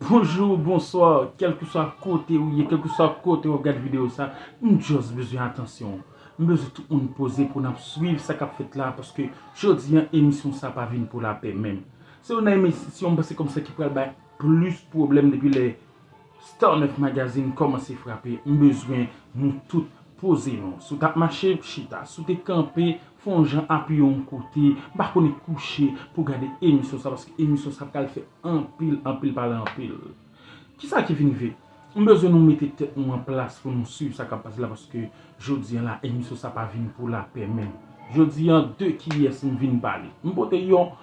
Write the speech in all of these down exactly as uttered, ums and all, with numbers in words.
Bonjou, bonswa, kèlkeswa kote ou ye, kèlkeswa kote w ap gade videyo sa, m just bezwen atansyon w. M bezwen tout moun poze pou n ap swiv sa k ap fèt la, paske jodi a emisyon sa pa vin pou lapè menm. Se youn nan emisyon m panse kòmsa ki pral bay plis pwoblèm depi lè Star nèf Magazine kòmanse frape. M bezwen nou tout poze nou. Si w t ap mache, chita. Si w te kanpe, fè yon jan apiye yon kote. M pa konnen kouche pou gade emisyon sa, paske emisyon sa pral fè anpil, anpil pale anpil. Kisa ki vin rive? M bezwen nou mete tèt nou an plas pou nou swiv sa k ap pase la, paske jodi a la, emisyon sa pa vin pou lapè menm. Jodi a, de kiyès m vin pale? M pote yon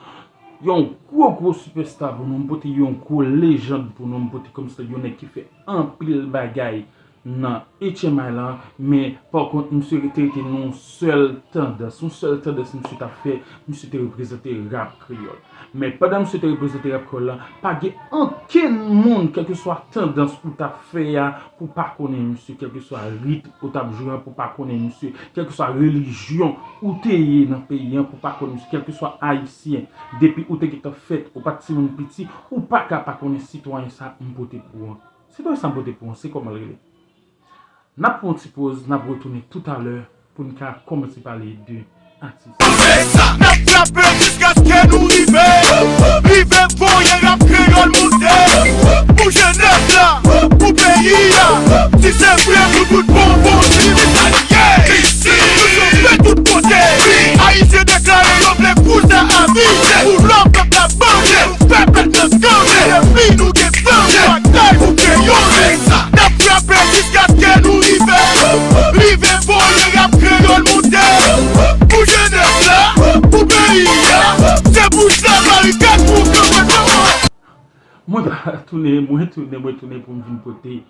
yon gwo gwo sipèsta pou nou, m pote yon gwo lejand pou nou, m pote kòmsi yon nèg ki fè anpil bagay nan H M I lan, men pa kont, misye te rete nan yon sèl tandans, yon sèl tandans misye t ap fè, misye te reprezante rap kreyòl. Men pandan misye te reprezante rap kreyòl la, pa gen okenn moun, kèlkeswa tandans ou t ap fè a, pou pa konnen misye, kèlkeswa rit ou t ap jwe a, pou pa konnen misye, kèlkeswa relijyon ou te ye nan peyi an, pou pa konnen misye, kèlkeswa ayisyen, depi ou te gentan fèt, ou pa t timoun piti, ou pa ka pa konnen sitwayen sa m pote pou ou an. Sitwayen sa m pote pou ou an, se kòman l rele? N ap pran yon ti poz, n ap retounen toutalè pou n ka kòmanse pale de atis. N ap frape jiskaske nou rive. Rive voye rap kreyòl moute. Pou jenès la, pou peyi a. Si se vre, nou tout bon, bon, si nou salye. Isi, nou chofé tout kote. Ayisyen deklare yo vle kou sa a vi. Se pou lòk kòk la bande. Pèp nan kanpe. Epi nou gen fòs, batay pou kreyòl. N ap frape jiskaske nou rive. Rive voye rap kreyòl moute. Pou jenès la, pou peyi a. Se pou sa barikad pou kanpe. Mwen pa tounen, mwen tounen, mwen tounen pou m vin pote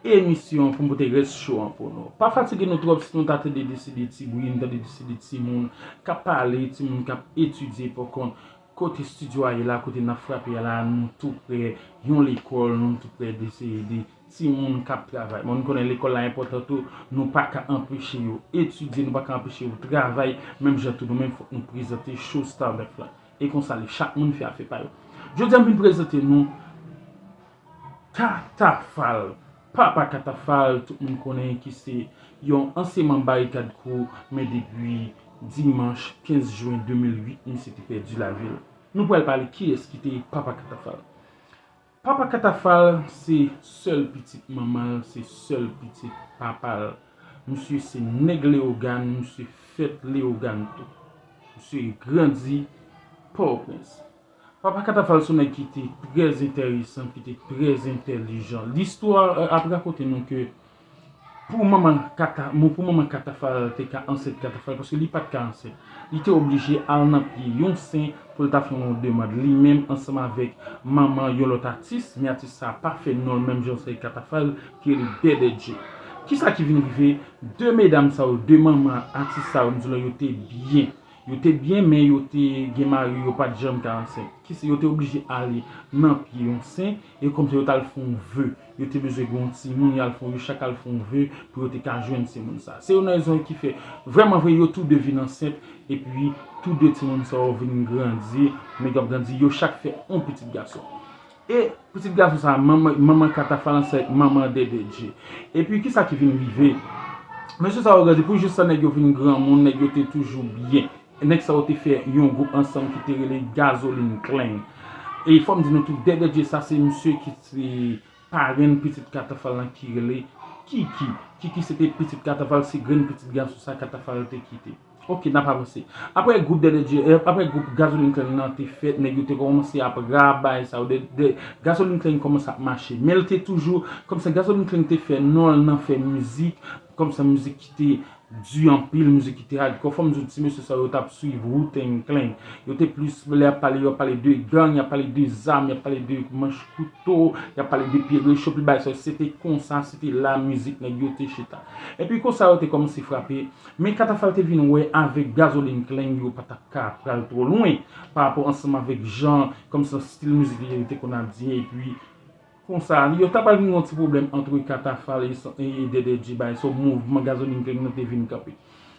emisyon, pou m pote rès show an pou nou. Pa fatige nou twòp si nou ta tande de se de ti bri, nou tande de se de timoun k ap pale, timoun k ap etidye pòkont. Kote estidyo a ye la, kote n ap frape a la, nou tou prè yon lekòl, nou tou prè de se de timoun k ap travay. Bon, nou konnen lekòl la enpòtan tou, nou pa ka anpeche yo etidye, nou pa ka anpeche yo travay, menm jan tou nou menm fòk nou prezante show Star nèf la. E konsa li, chak moun fè afè pa yo. Jodi a m vin prezante nou Katafal. Papa Katafal, tout moun konnen ki se yon ansyen manm Barikad Crew, men depi dimanch kenz jen de mil uit, misye te pèdi lavi l. Nou pral pale kiyès ki te Papa Katafal. Papa Katafal se sèl pitit manman l, se sèl pitit papa l. Misye se nèg Leyogàn, misye fèt Leyogàn tou. Misye grandi Pòtoprens. Papa Katafal se yon nèg ki te trè enteresan, ki te trè entèlijan. Listwa, euh, ap rakonte nou ke pou manman Kata, pou manman Katafal te ka ansent Katafal, paske li pa t ka ansent. Li te oblije al nan pye yon sen pou l ta fè yon demann li menm ansanm avèk manman yon lòt atis, men atis sa a pa fè non l menm jan se Katafal ki rele Dèdè Dje. Kisa ki vin rive? De medam sa yo, de manman atis sa yo, m di w la, yo te byen. Yo te byen, men yo te gen mari, yo pa t janm ka ansent. Kisa, yo te oblije ale nan pye yon sen, e kòmsi yo t al fè yon ve. Yo te bezwen gen yon timoun, y al fè, yo chak al fè yon ve pou yo te ka jwenn timoun sa. Se youn nan rezon ki fè, vrèman vre, yo tou de vin ansent, epi tou de timoun sa yo vin grandi, men y ap grandi, yo chak fè yon pitit gason. E pitit gason sa, manman, manman Katafal ansanm avèk manman Dèdè Dje. Epi kisa ki vin rive? Mesye sa yo grandi, pou jis sa nèg yo vin granmoun, nèg yo te toujou byen. Nèg sa yo te fè yon gwoup ansanm ki te rele Gazolin Klang. E fò m di nou tou, Dèdè Dje sa se misye ki te parenn pitit Katafal lan ki rele Kiki. Kiki se te pitit Katafal, se grenn pitit gason sa Katafal te kite. Ok, n ap avanse. Apre gwoup Dèdè Dje, eh, apre gwoup Gazolin Klang nan te fèt, nèg yo te kòmanse ap rabay sa yo. De, de, Gazolin Klang kòmanse ap mache. Men l te toujou, kòmsi Gazolin Klang te fè non l nan fè mizik, kòmsi mizik ki te di anpil, mizik ki te hardcore. Fò m di w, ti mesye sa yo t ap swiv Wu-Tang Clan. Yo te plis, lè y ap pale, y ap pale de gang, y ap pale de zam, y ap pale de manch kouto, y ap pale de pye recho, pi bagay sa yo. Se te konsa, se te la mizik nèg yo te chita. Epi konsa yo te kòmanse frape. Men Katafal te vin wè avèk Gazolin Klang yo pa t ap ka pral twò lwen pa rapò ansanm avèk jan, kòmsi stil mizik li yo te konn ap di, epi konsa, yo ta pral vin gen yon ti pwoblèm ant Katafal e, e, e Dèdè Dje, bagay sa, mouvman Gazolin Klang nan te vin kanpe.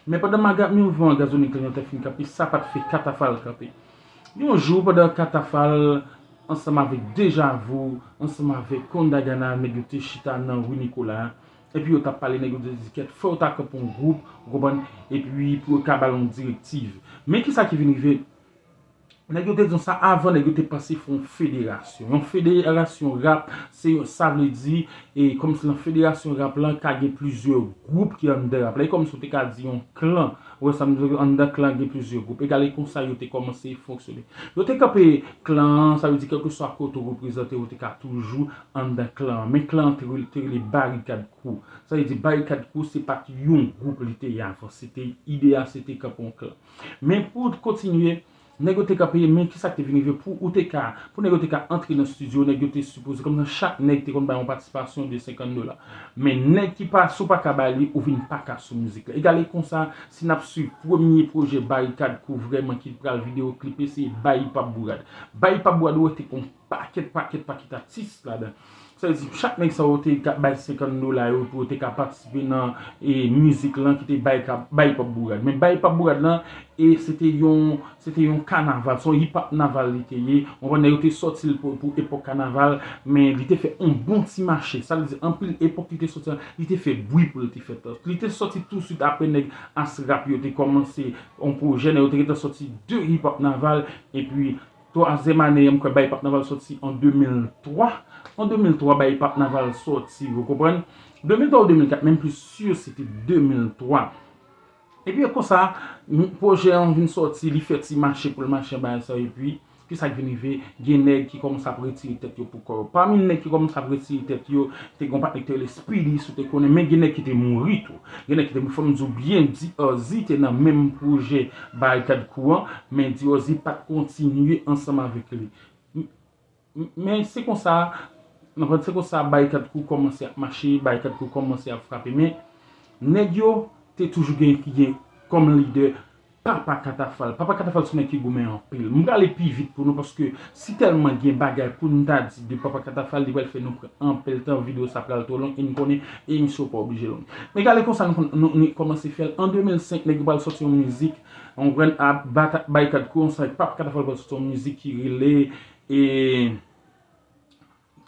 Men pandan maga, mouvman Gazolin Klang nan te fin kanpe, sa pa t fè Katafal kanpe. Yon jou, pandan Katafal ansanm avèk Deja Vu, ansanm avèk Kondagana, nèg yo te chita nan ri Nikola. Epi yo t ap pale, nèg yo te di kèt, fò yo ta kanpe yon gwoup, ou konprann, epi pou yo ka ba l yon direktiv. Men kisa ki vin rive? Nèg yo te di sa avan, nèg yo te panse fè yon federasyon. Yon federasyon rap, se, sa vle di, e kòmsi nan federasyon rap lan, ka gen plizyè gwoup ki anndan rap la. E kòmsi w te ka di yon klan. Ou wè sa m di, anndan klan gen plizyè gwoup. Egal, e konsa yo te kòmanse fonksyone. Yo te kanpe klan an, sa vle di kèlkeswa kote w reprezante, ou te ka toujou anndan klan an. Men klan an te rele, te rele Barikad Crew. Sa vle di Barikad Crew, se pa t yon gwoup li te ye avan. Se te, ide a, se te kanpe yon klan. Men pou w kontinye, nèg yo te kanpe, men kisa ki te vin rive pou ou te ka, pou nèg yo te ka antre nan estidyo, nèg yo te sipoze, kòmsi chak nèg te konn bay yon patisipasyon de senkant dola. Men nèg ki pa, si w pa ka bay li, ou vin pa ka sou mizik la. Egal e konsa, si n ap swiv premye pwojè Barikad Crew vrèman ki pral videyo klipe, se Bay Pap Bourad. Bay Pap Bourad, ou wè te kon pakèt, pakèt, pakèt atis ladan. Sa vle di, chak nèg sa yo te ka bay senkant dola yo pou yo te ka patisipe nan e, mizik lan ki te Bay, ka, Bay Pap Bourad. Men Bay Pap Bourad lan, e se te yon, se te yon kanaval, se yon hip hop naval li te ye. Ou konprann, nèg yo te sòti l pou, pou epòk kanaval, men li te fè yon bon ti mache. Sa vle di, anpil epòk li te sòti an, li te fè bri pou l te fèt. Li te sòti touswit apre nèg As Rap yo te kòmanse yon pwojè, nèg yo te gentan sòti de hip hop naval, epi twazyèm ane an, m kwè Bay Pap Naval sòti an de mil twa. An de mil twa, Bay Pap Naval sòti, ou konprann? De mil twa ou de mil kat, men m plis si se te de mil twa. Epi konsa, m, pwojè an vin sòti, li fè ti mache pou l mache bagay sa, epi kisa k vin rive? Gen nèg ki kòmanse ap retire tèt yo pou kò yo. Pami nèg ki kòmanse ap retire tèt yo, te gen yon patnè ki te rele Speedy, si w te konnen, men gen nèg ki te mouri tou. Gen nèg ki te mouri, fò m di w byen, D R Z te nan menm pwojè Barikad Crew an, men D R Z pa t kontinye ansanm avèk li. M, m, men se konsa, nan se konsa Barikad Crew kòmanse ap mache, Barikad Crew kòmanse ap frape. Men nèg yo te toujou gen ki gen kòm lidè Papa Katafal. Papa Katafal se yon nèg ki goumen anpil. M prale pi vit pou nou paske si tèlman gen bagay pou n ta di de Papa Katafal, li pral fè nou pran anpil tan, videyo sa pral twò long e n konnen emisyon pa oblije long. Men gade konsa nou, nou, nou kòmanse fè l. An de mil senk, nèg yo pral sòti yon mizik, yon grenn ap bata, Barikad Crew ansanm avèk Papa Katafal pral sòti yon mizik ki rele, e,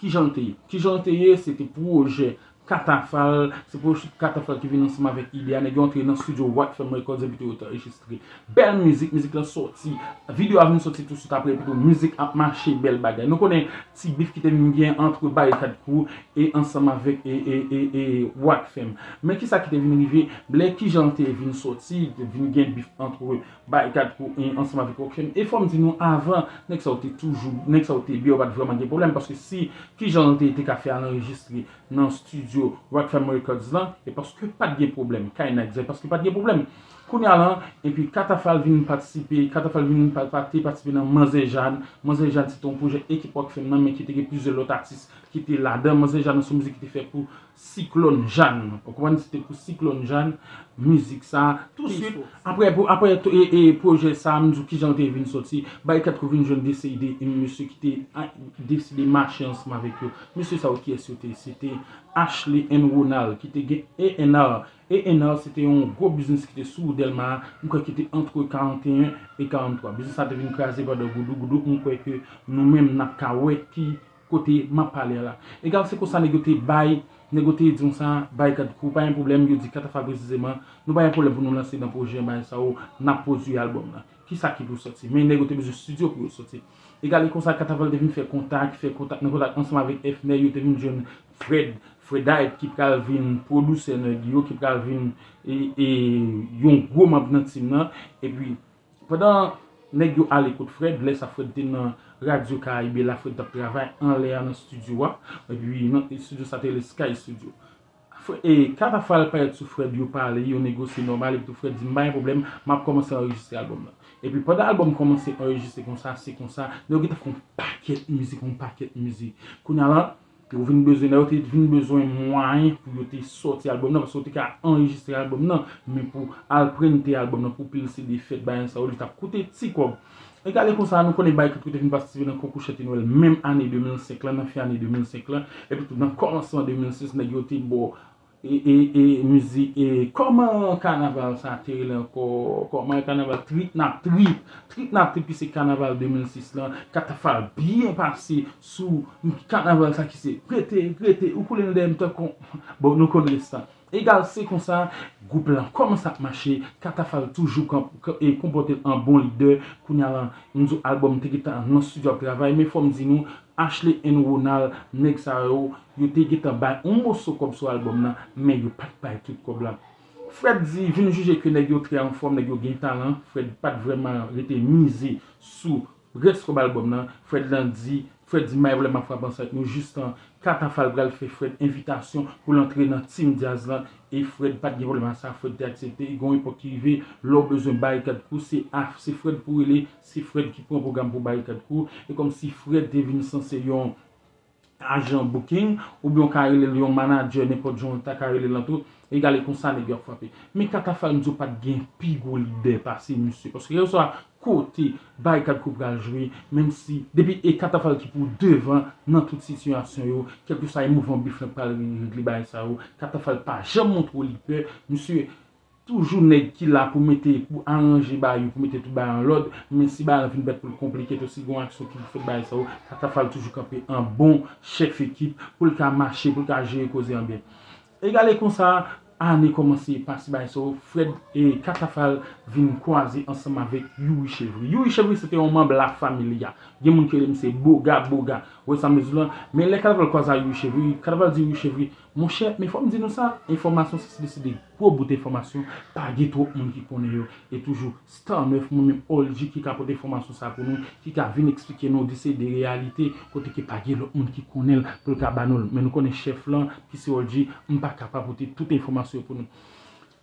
Kijan l te ye? Kijan l te ye? Se te pwojè Katafal, se pwojè Katafal ki vin ansanm avèk ide a, nèg yo antre nan estidyo Rock F M Records epi tou yo te anrejistre. Bèl mizik, mizik lan sòti, videyo a vin sòti touswit apre, epi tou mizik ap mache, bèl bagay. Nou konnen ti bif ki te vin gen ant Barikad Crew e ansanm avèk e, e, e, e Rock F M. Men kisa ki te vin rive, lè Kijan l te vin sòti, te vin gen bif ant Barikad Crew e ansanm avèk Rock F M. E fò m di nou avan, nèg sa yo te toujou, nèg sa yo te byen, yo pa t vrèman gen pwoblèm, paske si Kijan l te, te ka fè al anrejistre nan estidyo Rock F M Records lan, e paske pa t gen pwoblèm, kay nèg sa, paske pa t gen pwoblèm. Kounye a lan, epi Katafal vin patisipe, Katafal vin pa, pa, te patisipe nan Manzè Jàn. Manzè Jàn se te yon pwojè ekip Rock F M nan, men ki te gen plizyè lòt atis ki te ladan. Manzè Jàn nan se yon mizik ki te fè pou Siklòn Jàn. Ou konprann, se te pou Siklòn Jàn, mizik sa. Touswit, apre, pou, apre e, e, pwojè sa, m di w kijan l te vin sòti, Barikad Crew vin jwenn dese de yon mesye ki te a, deside mache ansanm avèk yo. Mesye sa yo, kiyès yo te ye? Se te Ashley and Ronald, ki te gen A and R. A and R, se te yon gwo biznis ki te sou Dèlma, m kwè ki te ant karanteyen e karanntwa. Biznis sa te vin kraze pandan goudougoudou, m kwè ke nou menm n ap ka wè ki kote m ap pale a la. Egal, se konsa nèg yo te bay, nèg yo te di konsa, Barikad Crew, pa gen pwoblèm, yo di Katafal presizeman, nou pa gen pwoblèm pou nou lanse nan pwojè bagay sa yo, n ap pwodui albòm lan. Kisa ki pou sòti? Men nèg yo te bezwen estidyo pou yo sòti. Egal, e konsa Katafal te vin fè kontak, fè kontak, nan kontak ansanm avèk Efner, yo te vin jwenn Fred, Fredite ki pral vin pwodisè nèg yo, ki pral vin e, e, yon gwo manm nan team nan. Epi, pandan nèg yo ale kot Fred, lè sa Fred te nan Radyo Karibe la, Fred t ap travay anlè a nan estidyo a. Epi, nan estidyo sa te rele Sky Studio. Fre-, e, Katafal parèt sou Fred, yo pale, yo negosye nòmal, epi tou Fred di, "M pa gen pwoblèm, m ap kòmanse anrejistre albòm nan." Epi pandan albòm kòmanse anrejistre konsa, se konsa, nèg yo gentan fè yon pakèt mizik, yon pakèt mizik. Kounye a la, yo vin bezwen, nèg yo te vin bezwen mwayen pou yo te sòti albòm nan, paske yo te ka anrejistre albòm nan, men pou al prente albòm nan, pou pil C D fèt, bagay sa yo, li t ap koute ti kòb. Egal e konsa, nou konnen Barikad Crew te vin patisipe nan konkou chante Nwèl menm ane de mil senk lan, nan fen ane de mil senk lan, epi tou nan kòmansman de mil sis, nèg yo te ba w e, e, e mizik, e kòman kanaval sa te rele ankò? Kòman kanaval Trip N Ap Trip? Trip N Ap Trip ki se kanaval de mil sis lan, Katafal byen pase sou kanaval sa ki se Rete, rete, ou koule nan dèyè m tankou, bon, nou konn res lan. Egal, se konsa, gwoup lan kòmanse ap mache, Katafal toujou kan, kan, e konpòte l an bon lidè. Kounye a la, m di w albòm te gentan nan estidyo ap travay, men fò m di nou, Ashley and Ronald, nèg sa yo, yo te gentan bay yon moso kòb sou albòm nan, men yo pa t bay tout kòb la. Fred di, vin jije ke nèg yo trè anfòm, nèg yo gen talan. Fred pa t vrèman rete mize sou rès kòb albòm nan. Fred lan di, Fred di, "M pa gen pwoblèm ap frape ansanm ak nou." Jistan, Katafal pral fè Fred envitasyon pou l antre nan team djaz lan, e Fred pa t gen pwoblèm ak sa, Fred te aksepte. E gen yon epòk ki rive, lè w bezwen Barikad Crew, se a, se Fred pou rele, se Fred ki pran pwogram pou Barikad Crew. E kòmsi Fred te vin sanse yon ajan booking, oubyen w ka rele l yon manadjè, nenpòt jan w ta ka rele l lan tou, egale konsa nèg yo ap frape. Men Katafal m di w pa t gen pi gwo lidè pase misye, paske kèlkeswa kote Barikad Crew pral jwe, menm si, depi e Katafal ki pou devan nan tout sitiyasyon yo, kèlkeswa e mouvman bif lan pral regle bagay sa yo, Katafal pa janm montre w li pè, misye toujou nèg ki la pou mete, pou aranje bagay yo, pou mete tout bagay an lòd, men si bagay lan vin bèt pou l konplike tou, si gen yon aksyon ki pou fèt bagay sa yo, Katafal toujou kanpe an bon chèf ekip pou l ka mache, pou l ka jere koze an byen. Egale konsa, ane kòmanse pase bagay sa yo, Fred e Katafal vin kwaze ansanm avèk Youri Chevry. Youri Chevry se te yon manm La Familia. Gen moun ki rele misye Boga Boga. Ou wè sa m vle di w lan? Men lè Katafal kwaze ak Youri Chevry, Katafal di Youri Chevry, "Monchè, men fò m di nou sa, enfòmasyon sa se de, se de gwo bout enfòmasyon, pa gen twòp moun ki konnen yo, e toujou Star nèf, mwen menm Oldji ki ka pote enfòmasyon sa pou nou, ki ka vin eksplike nou de se de reyalite, kote ke pa gen lòt moun ki konnen l pou l ka ba nou l. Men nou konnen chèf lan, ki se Oldji, m pa ka pa pote tout enfòmasyon yo pou nou."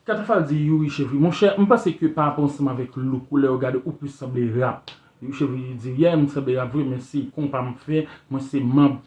Katafal di Youri Chevry, "Monchè, m panse ke pa rapò ansanm avèk look ou, lè yo gade ou plis sanble rap." Youri Chevry di, "Yeah, m sanble rap vre, men se konpa m fè, mwen se manm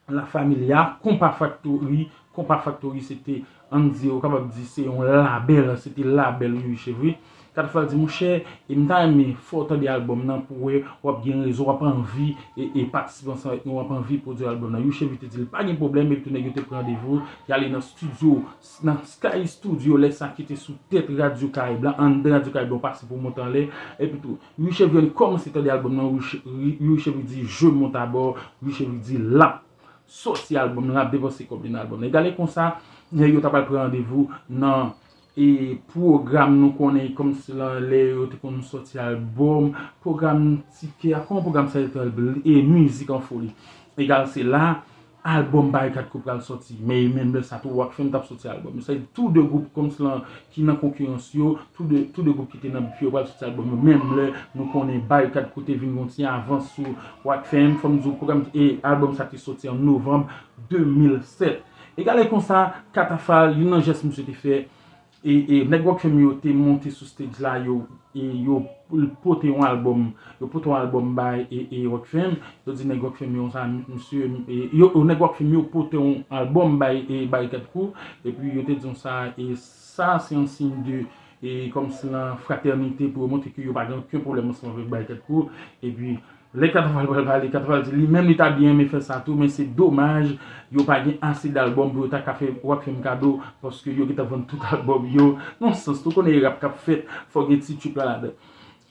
La Familia, Konpa Factory. Konpa Factory se te, ann di, ou kapab di se yon labèl, se te labèl Youri Chevry." Katafal di, "Monchè, e m ta renmen fè w tande albòm nan pou w wè w ap gen rezon, w ap anvi e, e patisipe ansanm avèk nou, w ap anvi pwodui albòm nan." Youri Chevry te di l pa gen pwoblèm, epi tou nèg yo te pran randevou, y ale nan estidyo, nan Sky Studio, lè sa ki te sou tèt Radyo Karayib la, anndan Radyo Karayib la, w pase pou w monte anlè, epi tou, Youri Chevry kòmanse tande albòm nan, Youri Che-, Youri Chevry di, "Je monte à bord." Youri Chevry di, "L ap sòti albòm nan, l ap depanse kòb li nan albòm nan." Egale konsa, nèg yo ta pral pran randevou nan, e, pwogram nou konnen kòmsi lan lè yo te konn sòti albòm, pwogram tikè, a kòman pwogram sa yo te rele, e, Mizik an Foli. Egal se la, albòm Barikad Crew pral sòti. Men menm lè sa tou, Rock F M t ap sòti albòm. Sa vle di tou de gwoup kòmsi lan ki nan konkirans yo, tou de, tou de gwoup ki te nan bif yo pral sòti albòm yo. Menm lè nou konnen Barikad Crew te vin gon ti avans sou Rock F M, fò m di w pwogram, e albòm sa te sòti an novanm de mil sèt. Egale konsa, Katafal, youn nan jès misye te fè, e, e nèg Rock F M yo te monte sou stage la, yo, e yo pote yon albòm, yo pote yon albòm bay, e, e Rock F M, yo di nèg Rock F M yo sa, misye, e, yo, yo nèg Rock F M yo pote yon albòm bay, e Barikad Crew, epi yo te di yon sa, e sa se yon siy de, e kòmsi lan fratènite pou yo montre ke yo pa gen okenn pwoblèm ansanm avèk Barikad Crew, epi lè Katafal pral pale, Katafal di li menm li ta byen renmen fè sa tou, men se domaj, yo pa gen ase d albòm pou yo ta ka fè Rock F M kado, paske yo gentan vann tout albòm yo. Nonsans, tou konnen e rap k ap fèt, fò gen ti trip la ladan.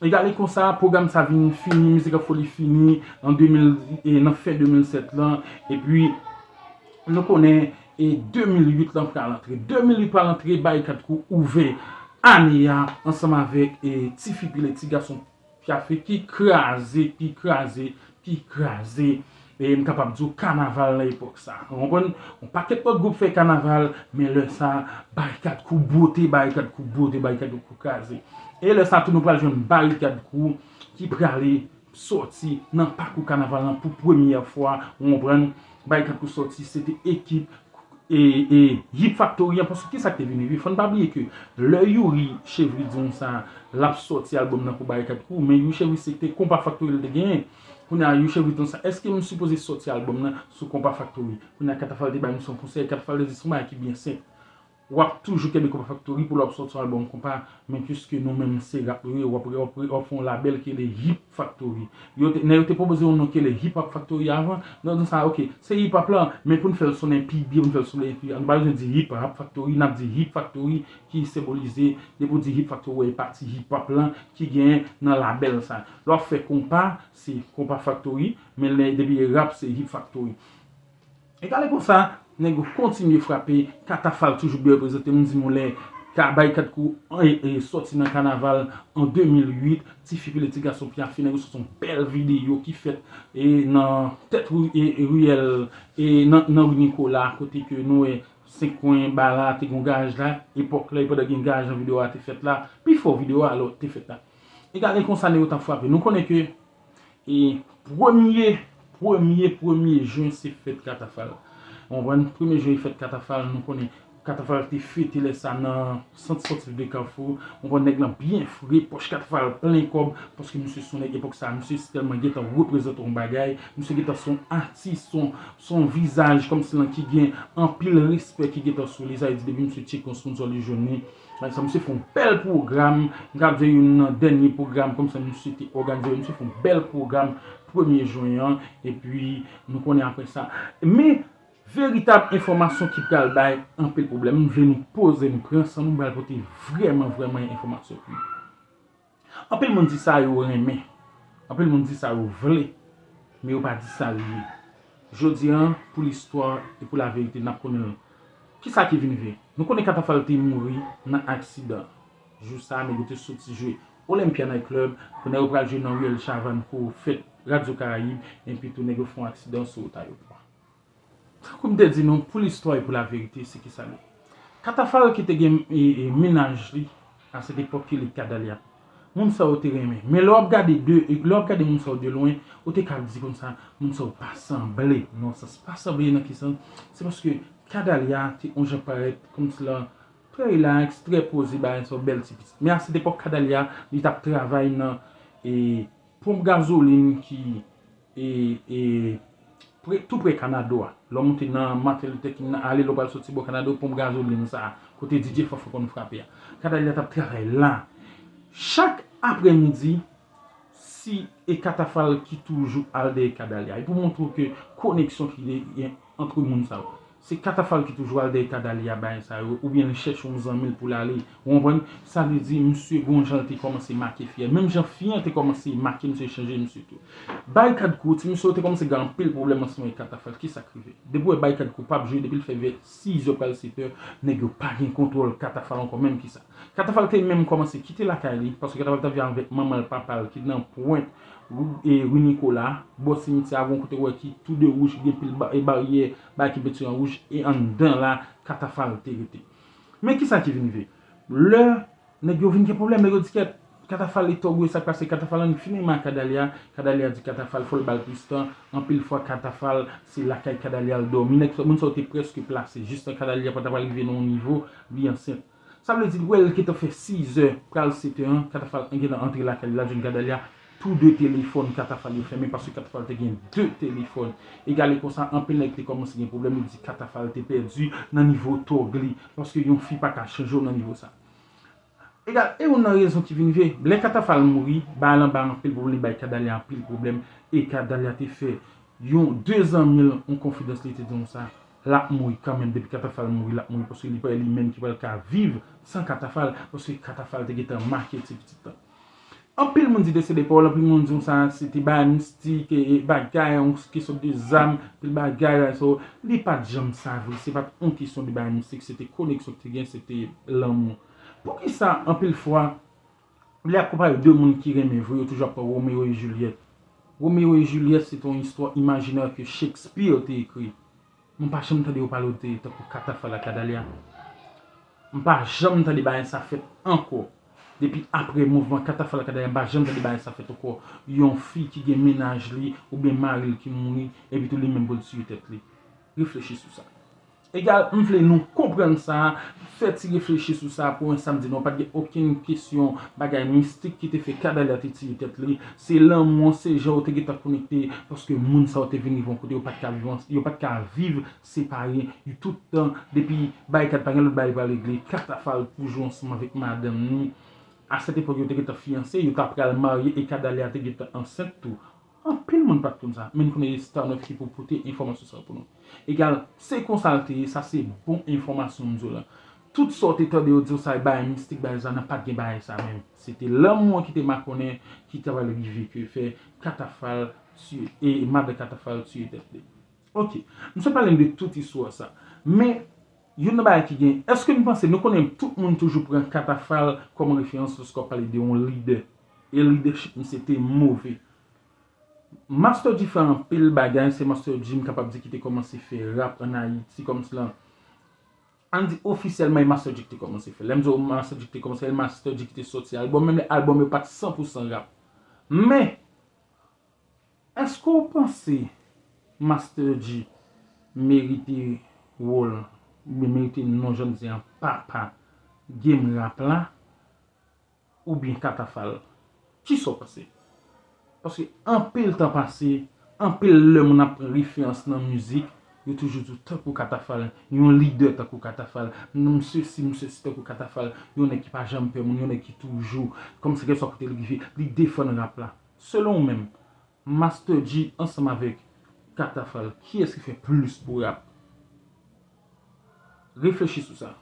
Egale konsa, pwogram sa vin fini, Mizik an Foli fini an de mil, e nan fen de mil sèt lan, epi nou konnen, e de mil uit lan pral antre. De mil uit pral antre, Barikad Crew ouvè ane a ansanm avèk, e, Ti Fi Pile Ti Gason Kafe ki kraze, ki kraze, ki kraze, e m kapab di w kanaval nan epòk sa. Ou konprann? Yon pakèt lòt gwoup fè kanaval, men lè sa, Barikad Crew bote, Barikad Crew bote, Barikad Crew kraze. E lè sa tou nou pral jwenn Barikad Crew ki prale sòti nan pakou kanaval lan pou premyè fwa, ou konprann? Barikad Crew sòti, se te ekip e, e Hip Factory an, paske kisa k te vin rive? Fò n pa bliye ke lè Youri Chevry di nou sa, l ap sòti albòm nan pou Barikad Crew, men Youri Chevry se te Konpa Factory l te genyen. Kounye a, Youri Chevry di nou sa, èske m sipoze sòti albòm nan sou Konpa Factory? Kounye a, Katafal te bay misye yon konsèy, Katafal te di se yon bagay ki byen senp. w ap toujou kenbe Konpa Factory pou lè w ap sòti yon albòm konpa, men piske nou menm se rap nou ye, w ap, w ap, w ap fè yon labèl ki rele Hip Factory. Yo te, nèg yo te pwopoze yon non ki rele Hip Hop Factory avan, nou di sa, ok, se hip hop la, men pou n fè l sonnen pi byen, pou n fè l sonnen pi, nou pa bezwen di Hip Hop Factory, n ap di Hip Factory ki senbolize, depi w di Hip Factory, w wè e pati hip hop lan ki genyen nan labèl sa. Lè w ap fè konpa, se Konpa Factory, men lè, depi e rap, se Hip Factory. E gade konsa, nèg yo kontinye frape, Katafal toujou byen reprezante, m di nou lè ka Barikad Crew e, e, sòti nan kanaval an de mil uit, Tifi Pile Ti Gason Pyafe, nèg yo sòti yon bèl videyo ki fèt e nan tèt ri, e, e riyèl e nan, nan ri Nicolas, kote ke nou wè senk kwen ba la te gen yon garaj la, epòk la, e pandan gen garaj nan videyo a te fèt la, pifò videyo a alò te fèt la. E gade konsa nèg yo t ap frape. Nou konnen ke e premye, premye, premye jen se fèt Katafal. Ou konprann? Premye jen e fèt Katafal, nou konnen Katafal te fete lè sa nan sant spòtif de Kafou. Ou konprann nèg lan byen fre, pòch Katafal plen kòb, paske misye se yon nèg epòk sa, misye tèlman gentan reprezante yon bagay, misye gentan se yon atis, se yon, se yon vizaj kòmsi lan ki gen anpil respè ki gentan sou li, sa vle di depi misye tcheke yon sponsò li jwenn li. Sa misye fè yon bèl pwogram, m ka di youn nan dènye pwogram kòmsi misye te òganize, misye fè yon bèl pwogram premye jen an, epi nou konnen apre sa. Men veritab enfòmasyon ki pral bay anpil pwoblèm, m vle nou poze, nou pran san nou, m pral pote vrèman, vrèman enfòmasyon pou nou. Anpil moun di sa yo renmen, anpil moun di sa yo vle, men yo pa di sa yo ye. Jodi a, pou listwa e pou laverite, n ap konnen l. Kisa ki vin vre? Nou konnen Katafal te mouri nan aksidan. Jou sa a, nèg yo te soti jwe Olympia Night Club, pou nèg yo pral jwe nan riyèl Chavannes pou fèt Radyo Karayib, enpi tou nèg yo fè yon aksidan sou wout Ayopò. Tankou m te di nou, pou listwa e pou laverite, se ki sa l ye. Katafal ki te gen e, e, mennaj li, a sèt epòk ki rele Kadalya. Moun sa yo te renmen. Men lè w ap gade de, lè w ap gade moun sa yo de lwen, ou te ka di konsa, moun sa yo pa sanble. Nan sans, pa sanble nan ki sans? Se paske Kadalya te yon jan parèt kòmsi lan trè relax, trè poze, bagay sa yo, bèl ti pitit. Men a sèt epòk, Kadalya, li t ap travay nan e, ponp gazolin ki e, e, pre, tou pre Kanado a. Lè w monte nan Martin Luther King nan, ale lè w pral soti bò Kanado, ponp gazolin sa a, kote D J Fòfò konn frape a. Kadalya t ap travay la. Chak aprèmidi, si e Katafal ki toujou al dèyè Kadalya. E pou montre w ke koneksyon ki gen ant moun sa yo. Se Katafal ki toujou al dèyè Kadalya bagay sa yo, oubyen li chèche yon zanmi l pou l ale. Ou konprann? Sa vle di, misye gon jan l te kòmanse make fi a. Menm jan fi an te kòmanse make misye, chanje misye tou. Barikad Crew, ti mesye yo te kòmanse gen anpil pwoblèm ansanm avèk Katafal. Kisa k rive? Depi w wè Barikad Crew p ap jwe, depi l fè vè sizè pral setè, nèg yo pa gen kontwòl Katafal ankò, menm kisa. Katafal te menm kòmanse kite lakay li, paske Katafal t ap viv avèk manman l, papa l ki nan pwent ri, e, ri Nicolas, bò simityè a, gon kote w wè ki tou de wouj, gen pil ba, e, baryè, bagay ki penti an wouj, e anndan la, Katafal te rete. Men kisa ki vin rive? Lè nèg yo vin gen pwoblèm, nèg yo di kèt, Katafal e tòg wi, sa k pase? Katafal annik fin renmen ak Kadalya, Kadalya di Katafal fò l ba l plis tan, anpil fwa Katafal se lakay Kadalya l dòmi, nèg, moun sa yo te prèske plase, jistan Kadalya pa t ap rive nan yon nivo, li ansent. Sa vle di, l wè l gentan fè sizè, pral setè an, Katafal gentan antre lakay li, l al jwenn Kadalya, tou de telefòn Katafal yo fèmen, paske Katafal te gen de telefòn. Egale konsa, anpil nèg te kòmanse gen pwoblèm, yo di Katafal te pèdi nan nivo tòg li, paske yon fi pa ka chanje w nan nivo sa. Egal, e youn nan rezon ki vin vre, lè Katafal mouri, bay l anba anpil pwoblèm, li bay Kadalya anpil pwoblèm, e Kadalya te fè yon de zanmi l yon konfidans, li te di konsa, l ap mouri kanmenm, depi Katafal mouri, l ap mouri, paske li pa li menm ki pral ka viv san Katafal, paske Katafal te gentan make ti pitit lan. Anpil moun di de se de pawòl, anpil moun di konsa, se te bagay mistik, e, e, bagay, yon kesyon de zam, anpil bagay, so, li pa t janm sa vre, se pa t yon kesyon de bagay mistik, se te koneksyon ki te gen, se te lanmou. Poukisa, anpil fwa, lè y ap konpare de moun ki renmen vre, yo toujou ap pran Romeo e Juliet. Romeo e Juliet, se te yon istwa imajinè ke Shakespeare te ekri. Mwen pa janm tande yo pale de tankou Katafal ak Kadalya. M pa janm tande bagay sa fèt ankò. Depi apre mouvman Katafal ak Kadalya, m pa janm tande bagay sa fèt ankò. Yon fi ki gen mennaj li oubyen mari l ki mouri, epi tou li menm pou l tiye tèt li. Reflechi sou sa. Egal, m vle nou konprann sa, fè ti reflechi sou sa pou en samdi. Non, pa t gen okenn kesyon bagay mistik ki te fè Kadalya te tiye tèt li. Se lanmou an, se jan yo te gentan konekte, paske moun sa yo te vin rive yon kote, yo pa t ka viv, yo pa t ka viv separe. Yo tout tan, depi Barikad pa gen lòt bagay pou al regle, Katafal toujou ansanm avèk madanm ni. A sèt epòk, yo te gentan fiyanse, yo ta pral marye e Kadalya te gentan ansent tou. Anpil moun pa t konn sa, men n konnen Star Neuf ki pou pote enfòmasyon sa yo pou nou. Egal, se konsa l te ye, sa se bon enfòmasyon m di w la. Tout sa w te tande yo di w sa, bagay mistik, bagay zana, pa t gen bagay sa menm. Se te lanmou an ki te makonnen, ki ta pral rive ke fè Katafal tiye, e madan Katafal tiye tèt li. Ok, m sot pale n de tout istwa sa. Men, youn nan bagay ki gen, èske n panse, nou konnen tout moun toujou pran Katafal kòm referans lòske w ap pale de yon lidè. E lidèchip misye te move. Master G fè anpil bagay, se Master G m kapab di ki te kòmanse fè rap ann Ayiti kòmsi lan. Ann di ofisyèlman e Master G ki te kòmanse fè. Lè m di w Master G ki te kòmanse fè, e Master G ki te sòti albòm, menm lè albòm yo pa t san pou san rap. Men, èske w panse Master G merite wòl, oubyen merite non jan n di an papa game rap la? Oubyen Katafal? Kisa w panse? Paske anpil tan pase, anpil lè moun ap pran referans nan mizik, yo toujou di w tankou Katafal, yon lidè tankou Katafal, m sesi, m sesi tankou Katafal, yon nèg ki pa janm pè moun, yon nèg ki toujou, kòmsi kèlkeswa kote l rive, li defann rap la. Selon w menm, Master G ansanm avèk Katafal, kiyès ki fè plis pou rap? Reflechi sou sa.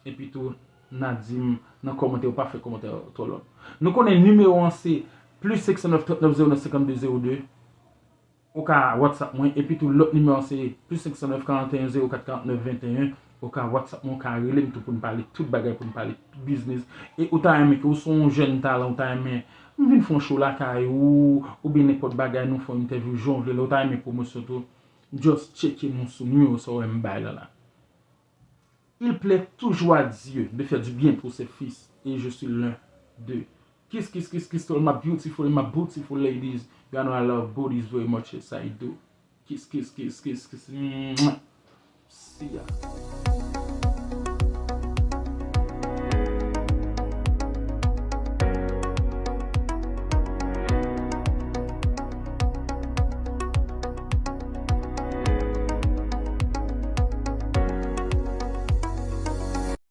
Epi tou, n a di m nan kòmantè, ou pa fè kòmantè twò long. Nou konnen nimewo an se plis senk san nèf trant nèf zewo nèf senkannde zewo de. Ou ka WhatsApp mwen. Epi tou, lòt nimewo an se plis senk san nèf karanteyen zewo kat karantnèf venteyen. Ou ka WhatsApp mwen, ou ka rele m tou pou n pale tout bagay, pou n pale tout biznis. E ou ta renmen ke ou se yon jèn talan, ou ta renmen m vin fè yon show lakay ou, oubyen nenpòt bagay, nou fè yon entèvyou, jan w vle, lè ou ta renmen pwomosyon tou, just tcheke nou sou nimewo sa w wè m bay la la. Il plaît toujours à Dieu de faire du bien pour ses fils, et je suis l'un d'eux. Kiss, kiss, kiss, kiss to all my beautiful and my beautiful ladies. You know I love booties very much, yes I do. Kiss, kiss, kiss, kiss, kiss. Mwah. See ya.